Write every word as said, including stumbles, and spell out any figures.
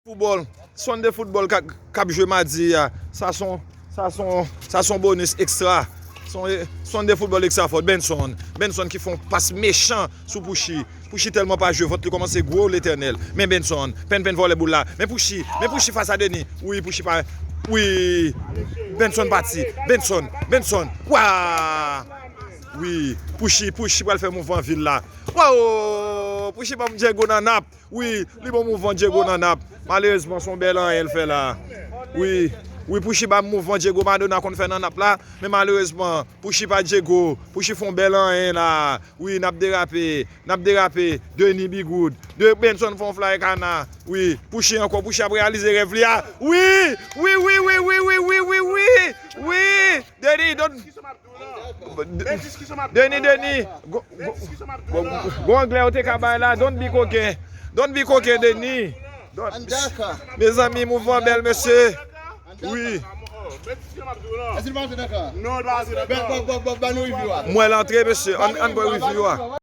Foutbòl, Sunday foutbòl k ap, k ap jwe madi a, sa son, sa son, sa son bonis ekstra. Son, Sunday foutbòl ekstra fò. Benson, Benson ki fè yon pas mechan sou Pouchi. Pouchi tèlman pa jwe, vant li kòmanse gwo, Letènèl. Men Benson, Pen Pen vòlè boul la. Men Pouchi, men Pouchi fas a Denis. Wi, Pouchi pa, wi. Benson pati. Benson, Benson. Wa! Wi, Pouchi, Pouchi pral fè mouvman vil la. Waw! Pouchi ban m Diego nan nap. Wi, li bon mouvman Diego nan nap. Malerezman, se yon bèl anyen l fè la. Wi, wi, Pouchi ba mouvman Diego Maradona konn fè nan nap la. Men malerezman, Pouchi pa Diego. Pouchi fè yon bèl anyen la. Wi, n ap derape. N ap derape. Denis Bigoud. De Benson fè yon fly kana. Wi, Pouchi ankò. Pouchi ap reyalize rèv li a. Wi, wi, wi, wi, wi, wi, wi, wi, wi, wi. Denis, don Denis, Denis, go, go, go, go anglè yo te ka bay la, don't be coquin. Don't be coquin, Denis. Don't. Mezanmi, mouvman bèl, mesye. Wi. Mwen l antre, mesye. Ann, ann pran review a.